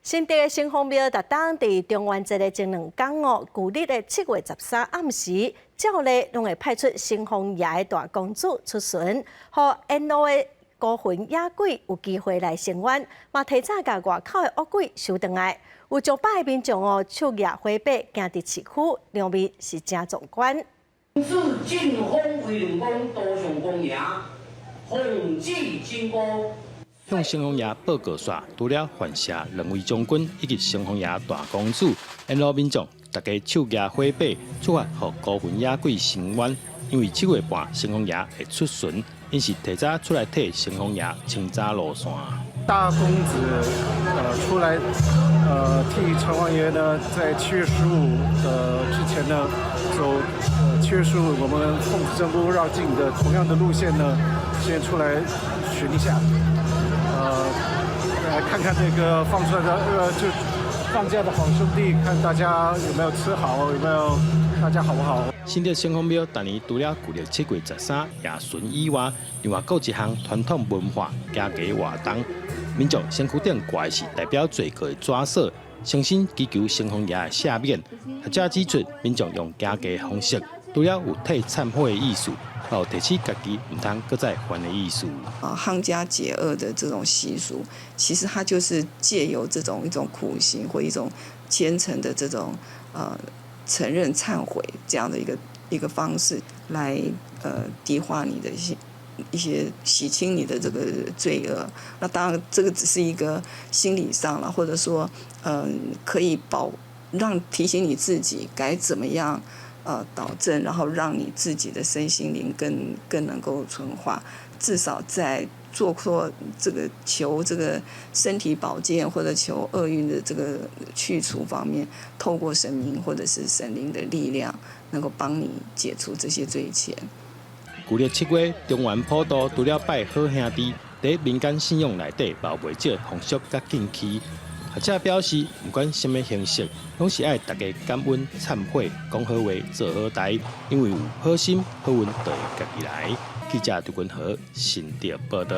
新竹的城隍廟，逐冬佇中元節的前兩工哦，舊曆的7月13暗時，照例攏會派出城隍爺的大公子出巡，予沿路的孤魂野鬼有機會來伸冤，嘛提早共外口的惡鬼收轉來。有上百个民眾哦，手舉火把行佇市區，場面是誠壯觀。自晉豐威靈宮多上公爺，奉旨經過。向城隍爺報告煞，除了范謝兩位將軍以及城隍爺大公子，沿路民眾大家手舉火把，出發予孤魂野鬼伸冤。因為7月半城隍爺會出巡，𪜶是提早出來替城隍爺清查路線。大公子出來替城隍爺呢，在7月15之前呢，走7月15我們奉子真姑繞境的同樣的路線呢，先出來巡一下。來看看這個放出來的，就放假的好兄弟，看大家有沒有吃好，有沒有大家好不好？新竹城隍廟逐年除了舊曆7月13夜巡以外，另外閣有一項傳統文化行街活動，民眾身軀頂掛的是代表罪過的紙索，誠心祈求城隍爺的赦免。學者指出，民眾用行街方式，除了有替懺悔的意思，有提醒家己毋通閣再犯的意思。啊，夯家解厄的這種習俗，其實它就是借由這種一種苦行或一種虔誠的這種承認懺悔這樣的一個方式，來低化你的一些洗清你的這個罪惡。那當然，這個只是一個心理上了，或者說可以保讓提醒你自己該怎麼樣導正，然後讓你自己的身心靈更能夠純化，至少在做說這個求這個身體保健或者求厄運的這個去除方面，透過神明或者是神靈的力量，能夠幫你解除這些罪愆。舊曆7月中元普渡，除了拜好兄弟，佇民間信仰內底，嘛有袂少風俗佮禁忌。學者表示，毋管啥物形式，攏是愛大家感恩懺悔，講好話，做好代，因為有好心好運就會家己來。記者劉君和新竹報導。